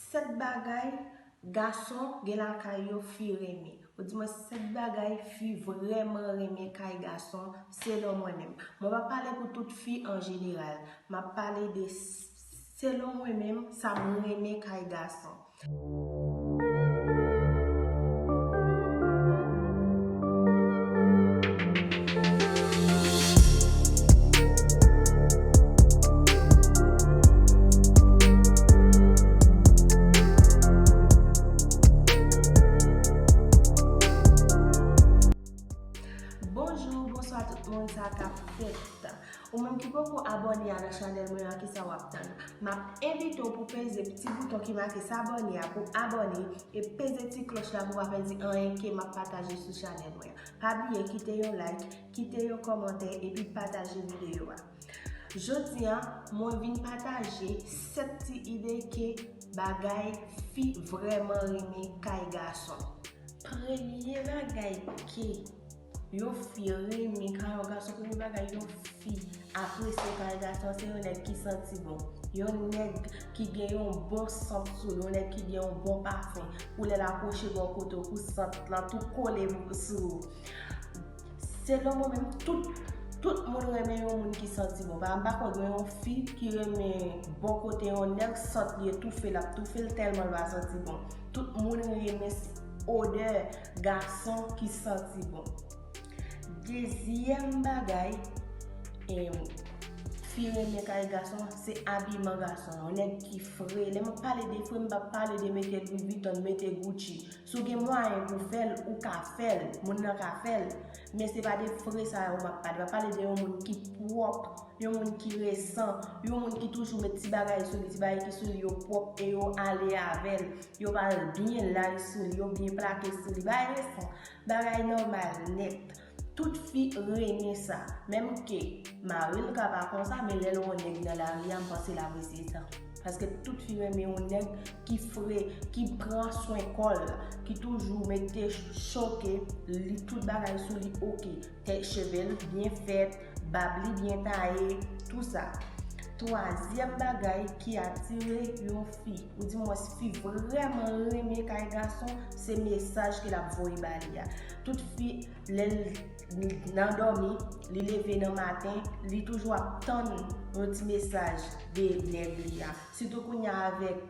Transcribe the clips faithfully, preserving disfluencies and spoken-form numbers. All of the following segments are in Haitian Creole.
Sèt bagay gason gen lakay yo fi renmen. Ou di mwen sèt bagay fi vrèman renmen kay gason, selon mwen menm. Mwen pa pale pou tout fi an jeneral. M ap pale de s-, selon mwen menm, sa m renmen kay gason. Bonjou, bonswa tout moun, sa k ap fèt? Ou menm ki poko abòne a nan chanèl mwen an, kisa w ap tann? M ap envite w pou peze ti bouton ki make s'abonner a pou abòne e peze ti klòch la pou w pa pèdi anyen ke m ap pataje sou chanèl mwen an. Pa bliye kite yon like, kite yon kòmantè epi pataje videyo a. Jodi a, mwen vin pataje sèt ti ide ke bagay fi vrèman renmen kay gason. Premye bagay ke yon fi renmen kay yon gason, premye bagay yon fi apresye kay gason, se yon nèg ki santi bon. Yon nèg ki gen yon bon sant sou li, yon nèg ki gen yon bon pafen. Pou lè l apwoche bò kote w, pou sant lan tou kole sou ou. Selon mwen menm, tout, tout moun renmen yon moun ki santi bon. Pa, m pa kwè gen yon fi ki renmen bò kote yon nèg, sant li etoufe, l ap toufe l tèlman l pa santi bon. Tout moun renmen s-, odè gason ki santi bon. Dezyèm bagay, em, fi renmen kay gason, se abiman gason. Yon nèg ki fre. Lè m ap pale de fre, m pa pale de mete Louis Vuitton, mete Gucci. Si w gen mwayen pou fè l, ou ka fè l, moun nan ka fè l. Men se pa de fre sa yo m ap pale. M ap pale de yon moun ki pwòp, yon moun ki resan, yon moun ki toujou met ti bagay sou li, ti bagay ki sou li yo pwòp e yo ale avè l. Yo pa byen laj sou li, yo byen plake sou li. Bagay resan, bagay nòmal nèt. Tout fi renmen sa. Menm ke mari l ka pa konsa, men lè l wè yon nèg nan lari a, m panse l apresye sa. Paske tout fi renmen yon nèg ki fre, ki pran swen kò l, ki toujou mete choke, li tout bagay sou li oke. Tèt cheve l byen fèt, bab li byen taye, tou sa. Twazyèm bagay ki atire yon fi, ou di mwen fi vrèman renmen kay gason, se mesaj ke l ap voye ba li a. Tout fi, lè l nan dòmi, li leve nan maten, li toujou ap tann yon ti mesaj de nèg li a. Sitou kounye a avèk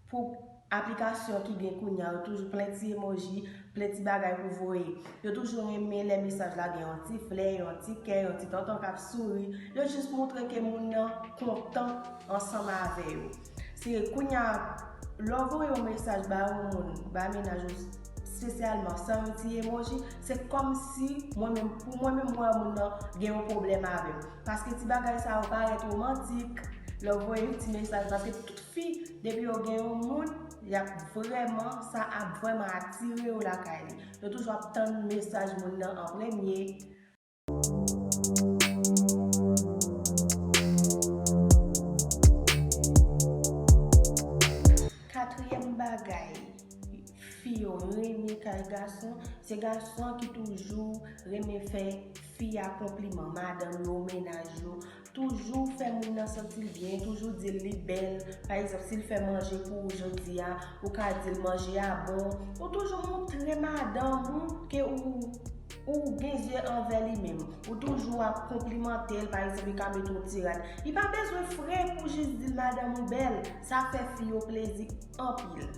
pou aplikasyon ki gen kounye a, yo toujou plen ti emoji, plen ti bagay pou voye. Yo toujou renmen lè mesaj la gen yon ti flè, yon ti kè, yon ti tonton k ap souri. Yo jis montre ke moun nan kontan ansanm avè yo. Se kounye a, lè w voye yon mesaj ba yon moun, ba mennaj ou espesyalman, san yon ti emoji, se kòmsi mwen menm, pou mwen menm, mwen wè moun nan gen yon pwoblèm avè m. Paske ti bagay sa yo parèt womantik, lè w voye yon ti mesaj, paske tout fi, depi yo gen yon moun, y ap vrèman, sa ap vrèman atire yo lakay li. Yo toujou ap tann mesaj moun nan an premye. Katriyèm bagay, fi yo renmen kay gason, se gason ki toujou renmen fè fi a konpliman, madanm yo, mennaj yo, toujou fè moun nan santi l byen, toujou di l li bèl. Pa egzanp, si l fè manje pou ou jodi a, ou ka di l manje a bon. Ou toujou montre madanm ou ke ou, ou gen zye anvè li menm. Ou toujou ap konplimante l, pa egzanp, li ka mete yon ti rad. Li pa bezwen fre pou jis di l madanm ou bèl. Sa fè fi yo plezi anpil.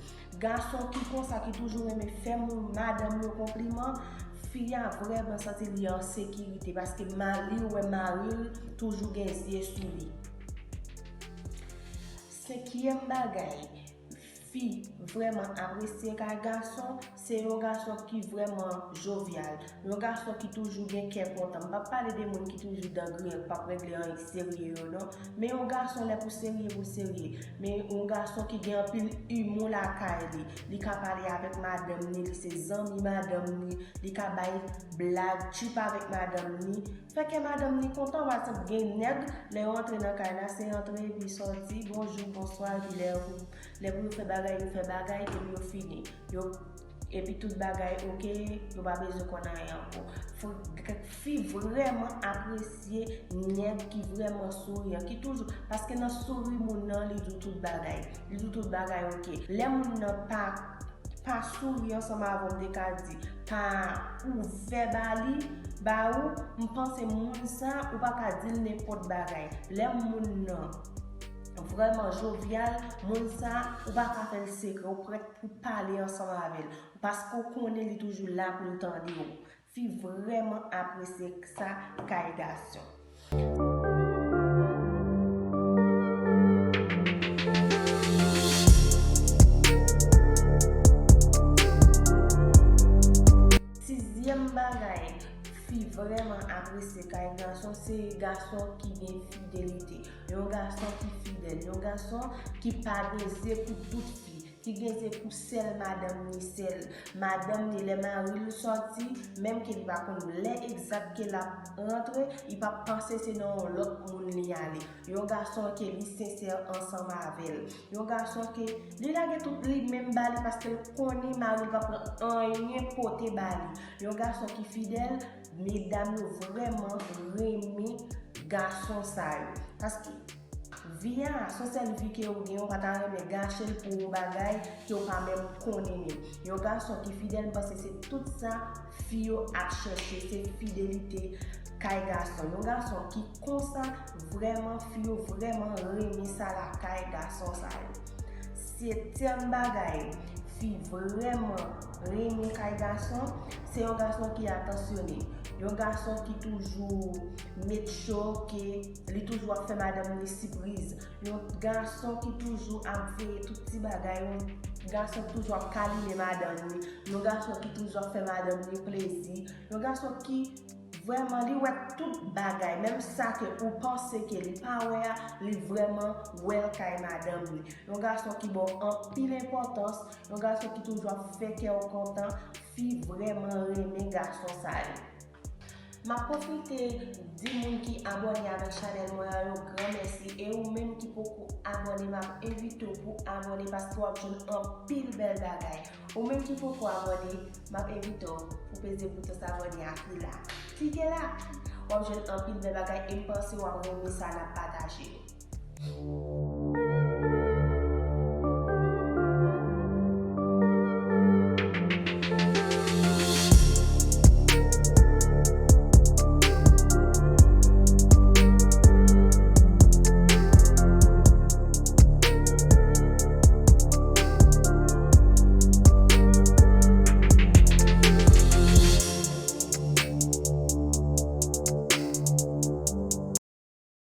Gason ki konsa, ki toujou renmen fè moun, madanm yo konpliman, fi a vrèman santi li an sekirite, paske ma-, li wè mari l toujou gen zye sou li. Senkyèm bagay, fi vrèman apresye kay gason, se yon gason ki vrèman jovyal, yon gason ki toujou gen kè kontan. M p ap pale de moun ki toujou dan griyèk, p ap regle anyen serye yo, non. Men yon gason lè pou serye, pou serye. Men yon gason ki gen anpil imou lakay li. Li ka pale avèk madanm ni, li se zanmi madanm ni, li ka bay blag, tchip avèk madanm ni. Fè kè madanm ni kontan, pa egzanp, gen nèg, lè yo antre nan kay la, se antre epi sòti, bonjou, bonswa, epi lè yo, lè pou yo fè bagay, yo fè bagay, epi yo fini. Yo Epi tout bagay oke, yo pa bezwen konn anyen ankò. Fi vrèman apresye nèg ki vrèman souriyan, ki toujou, paske nan souri moun nan, li di w tout bagay. Li di w tout bagay oke. Lè moun nan pa pa souri ansanm avè w, m te ka di, pa ouvè ba li, ba ou, m panse moun sa, ou pa ka di l nenpòt bagay. Lè moun nan vrèman jovyal, moun sa, ou pa ka fè l sekrè, ou prèt pou pale ansanm avè l, paske w konnen li toujou la pou l tande w. Fi vrèman apresye sa kay gason. Sizyèm bagay fi vrèman apresye kay gason, se gason ki gen fidelite. Yon gason ki fidèl, yon gason ki pa gen ze pou tout fi, ki gen ze pou sèl madanm li sèl. Madanm li, lè mari l sòti, menm ke li pa konn lè egzak ke l ap rantre, li p ap panse se nan yon lòt moun li ale. Yon gason ke li sensè ansanm avè l. Yon gason ke li lage tout li menm ba li paske l konnen mari l pa pran anyen pote ba li. Yon gason ki fidèl, medam yo vrèman renmen gason sa yo. Paske vi a, se yon sèl vi ke ou gen, ou pa ta renmen gache l pou yon bagay ke ou pa menm konnen menm. Yon gason ki fidèl, m panse se tout sa fi yo ap chèche, se fidelite kay gason. Yon gason ki konsa, vrèman, fi yo vrèman renmen sa lakay gason sa yo. Setyèm bagay fi vrèman renmen kay gason, se yon gason ki atansyone. Yon gason ki toujou make sure ke li toujou ap fè madanm li sipriz. Yon gason ki toujou ap veye tout ti bagay. Yon gason ki toujou ap kaline madanm li. Yon gason ki toujou ap fè madanm li plezi. Yon gason ki vrèman, li wè tout bagay, menm sa ke ou panse ke li pa wè a, li vrèman wè l kay madanm li. Yon gason ki ba w anpil enpòtans, yon gason ki toujou ap fè kè w kontan, fi vrèman renmen gason sa yo. M ap pwofite di moun ki abòne avèk chanèl mwen an yon gran mèsi, e ou menm ki poko abòne, m ap envite w pou abòne paske w ap jwenn anpil bèl bagay. Ou menm ki poko abòne, m ap envite w pou peze bouton abòne a ki la. Klike la! W ap jwenn anpil bèl bagay e m panse w ap renmen sa n ap pataje yo.